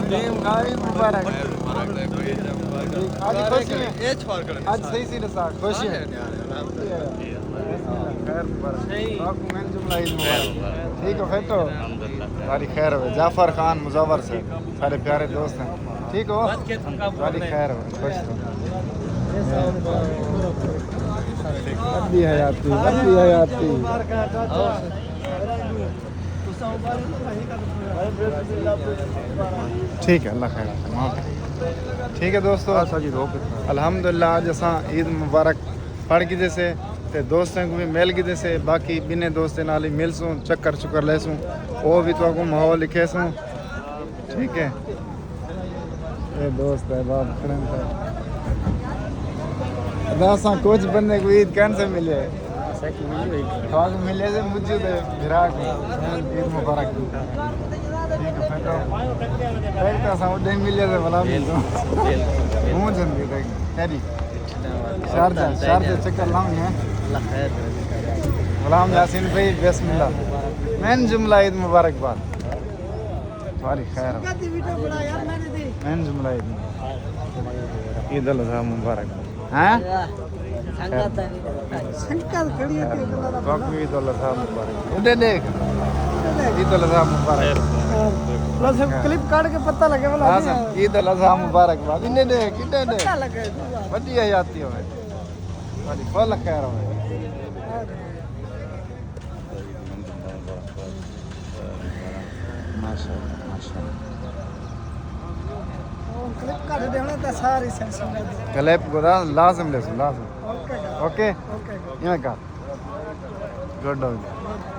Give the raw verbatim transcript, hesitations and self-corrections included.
ٹیم کھا، عید مبارک۔ ٹھیک، اڄ خوشی ہے؟ اڄ صحیح سی ݙسا، خوشی ہے؟ خیر مبارک۔ آپ کو میں جملہ عید مبارک۔ ٹھیک ہو، فٹ ہو؟ ساری خیر ہوئے۔ جعفر خان مزور سے، سارے پیارے دوست ہیں۔ ٹھیک ہو؟ ساری خیر ہوئے، خوش ہو؟ ودی حیاتی، ودی حیاتی۔ ٹھیک ہے، اللہ خیر۔ ٹھیک ہے دوستو، الحمدللہ اڄ اساں عید مبارک پڑھ گھدے سے تے دوستاں کوں وی مل گھدے سے۔ باقی ٻنھے دوستیں نال ہی ملسوں، چکر چکر لیسوں، او وی تہاکوں ماحول ݙکھیسوں۔ ٹھیک ہے، اے دوست احباب کھڑے ہیں۔ ادا اساں کجھ بندے کوں عید کن سے ملے؟ تہاکوں ملے سے مجھے تے بھرا کوں۔ عید مبارک۔ ٹھیک ہے، پھر تو، پھر تو اساں اݙے ملے سے بھلا بھی تو۔ ہوں جن بھی تیری۔ شارجہ، شارجہ چکر لاؤں گے۔ غلام یاسین بھائی، بسم اللہ۔ میں جملہ عید مبارک بات۔ ساری خیر۔ میں جملہ عید مبارک۔ عید الاضحیٰ مبارک۔ ہیں؟ سنگت کھڑی ہے کہ تہاکوں عید الاضحیٰ مبارک۔ اݙے ݙیکھ۔ عید الاضحیٰ مبارک۔ بس کلپ کاٹ کے پتہ لگے والا۔ ہاں سر، عید الاضحیٰ مبارک بات۔ اݙے ݙیکھ، اݙے ݙیکھ۔ پتہ لگے۔ وݙی حیاتی ہووے۔ تہاݙی فل خیر ہووے۔ ماشاءاللہ، ماشاءاللہ۔ کلپ کاٹ ݙیوݨا تاں ساری سنسن۔ کلپ گدا لازم ݙیسوں، لازم۔ اوکے۔ اوکے؟ اوکے۔ ایویں کر۔ گڈ ہو گیا۔